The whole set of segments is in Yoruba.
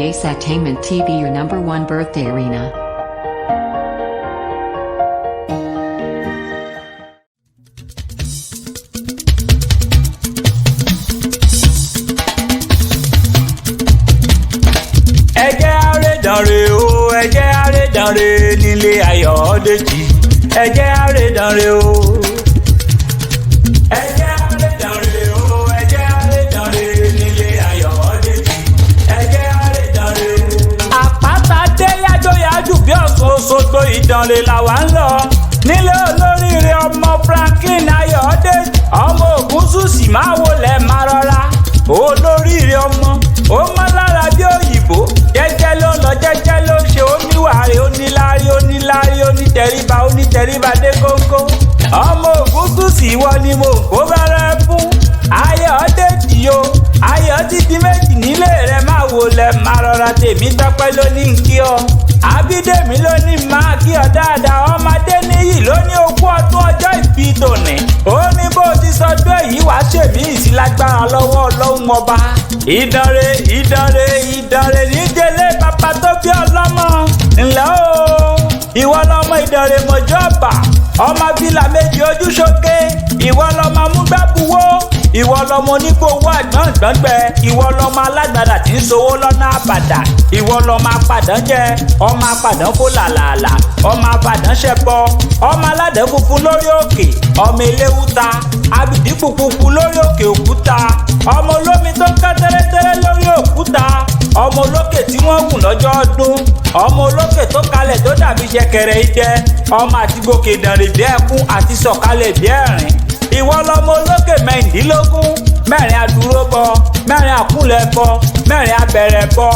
Ace TV, your number one birthday arena. Ẹ jẹ́ àrédànrè o, ẹ jẹ́ àrédànrè nílé Ayọ̀dèjì, ẹ jẹ́ àrédànrè o. Ẹ jẹ́ àrédànrè o, ẹ jẹ́ àrédànrè nílé Ayọ̀dèjì, ẹ jẹ́ àrédànrè o. Àpáta dé yájóyájú bí Ọ̀ṣun Òṣogbo, Ìdànrè làwa ń lọ nílé olóríire ọmọ Franklin Ayọ̀dèjì, ọmọ Ògúnṣùṣì, máa wọlé máa rọra. Olóríire ọmọ, ó mọ́ lára bí òyìnbó, jẹ́jẹ́ ló ń lọ, jẹ́jẹ́ ló ń ṣe, oníwàre, oníláárí, oníláárí, onítẹríba, onítẹríba dé góńgó. Ọmọ Ògúntúsì, ìwọ ni mo kó bẹ̀rẹ̀ fún. Ayọ̀dèjì o, ayọ̀ títí méjì nílé rẹ̀, máa wò lẹ̀ máa rọra. Tèmi tọ́pẹ́ ló ní kí ọ, Àbídèmí ló ní máa kí ọ dáadáa, ọmọdé níyì ló ní ogún ọdún ọjọ́ ìbí tòní. Ó ní bó ti sọdún èyí, wàá ṣèmí ìsìlágbára lọ́wọ́ Ọlọ́run Ọba. Ìdànrè, Ìdànrè, Ìdànrè níjẹlé bàbá tó bí ọlọ́mọ ńlẹ́ o. Ìwọ lọmọ Ìdànrè mọ̀jọ́ ọ̀bà, ọmọ bílà méjì ojúṣoge. Ìwọ lọmọ amúgbábuwó, ìwọ lọmọ onígbòwó àgbọ̀ngbọ̀ngbẹ, ìwọ lọmọ alágbàdà tí ń sowó lọ́nà àbàdà, ìwọ lọmọ apàdán jẹ, ọmọ apàdán fò làlàlà, ọmọ apàdán ṣẹbọ, ọmọ aládàá funfun lórí òkè, ọmọ eléwúta abìdí pupupu lórí òkè òkúta, ọmọ olómi tó ń ká tẹ́rẹ́tẹ́rẹ́ lórí òkúta, ọmọ olókè tí wọ́n gùn lọ́jọ́ ọdún, ọmọ olókè tó kalẹ̀ tó dàbí ṣẹ̀kẹ̀rẹ̀ idẹ, ọmọ àti gòkè Ìdànrè bí ẹkún àti sọ̀kalẹ̀ bí ẹ̀rín. Ìwọ lọmọ olókè 16, mẹ́rin adúró bọ, mẹ́rin àkúnlẹ̀ bọ, mẹ́rin abẹ̀rẹ̀ bọ.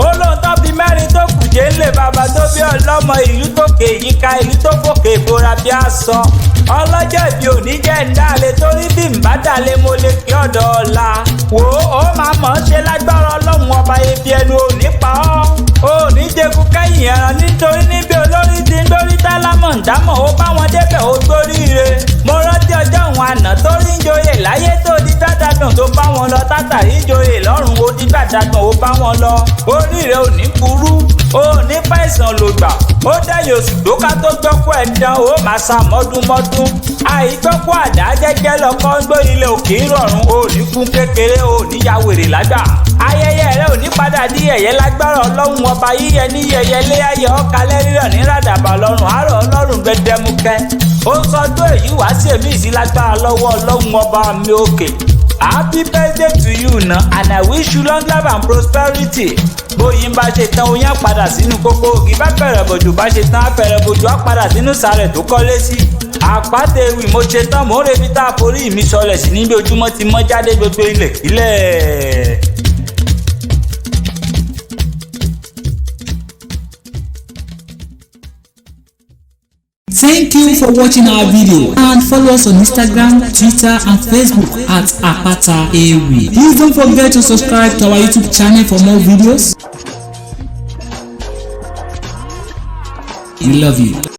Olóhùn tó fi mẹ́rin tó kù jẹ́ ńlẹ̀ bàbá tó bí ọlọ́mọ, ìlú tó kè yíká, ìlú tó fòkè ìbora bí aṣọ. Ọlọ́jọ́ ìbí òní jẹ́ ń dálé, torí bí ń bá dálé mo lè kí ọ̀dọ̀ ọ̀la. Wò ó, máa mọ̀ ọ́n ṣe lágbára Ọlọ́run Ọba, ebi ẹnu ò ní pa ọ́. Ò ní jẹ́kù kẹ́yìn ẹran, nítorí níbi olórí ti ń gbórí tálámọ̀ ń dámọ̀, ó bá wọn débẹ̀, ó gbóríire. Mo rántí ọjọ́ òun àná torí ń joyè láyé tó di gbàdàdùn tó bá wọn lọ, tátàrí joyè lọ́rùn ó di gbàdàdùn ó bá wọn lọ. Oríire ò ní burú, ó ní fàìsàn lògbà, ó dẹ̀yìn oṣù tó ká tó gbọ́kú ẹ̀ dán, ó máa sa mọ́dúnmọ́dún. Àìgbọ́kú àdá jẹ́jẹ́ lọ́kọ́ ń gbé ilé òkè ìrọ̀rùn, ó ní kún kékeré, ó ní ya wèrè lágbà. Ayẹyẹ rẹ ò ní padà di ẹ̀yẹ lágbára Ọlọ́run Ọba, yíyẹ ní yẹyẹ lé ayẹ ọ̀kalẹ̀ rírọ̀ ní ràdàbà lọ́rùn àárọ̀ Ọlọ́run gbẹdẹmukẹ. Ó sọdún èyí wá sí èmi ìsílágbára lọ́wọ́ Ọlọ́run Ọba mi òkè. Happy birthday to you na, and I wish you long life and prosperity. Bóyin bá ṣe tán, oyin á padà sínú kókó, ògì bá fẹ̀rẹ̀ bòjò bá ṣe tán, á fẹ̀rẹ̀ bòjò á padà sínú sàrẹ̀ tó kọ́lé sí. Àpáta ewì mo ṣe tán, mò ń rebi tá a forí mi sọlẹ̀ sí níbi ojúmọ́ ti mọ́ jáde gbogbo ilẹ̀ kílẹ̀. Thank you for watching our video and follow us on Instagram, Twitter and Facebook at Apata Ewi. Please don't forget to subscribe to our YouTube channel for more videos. We love you.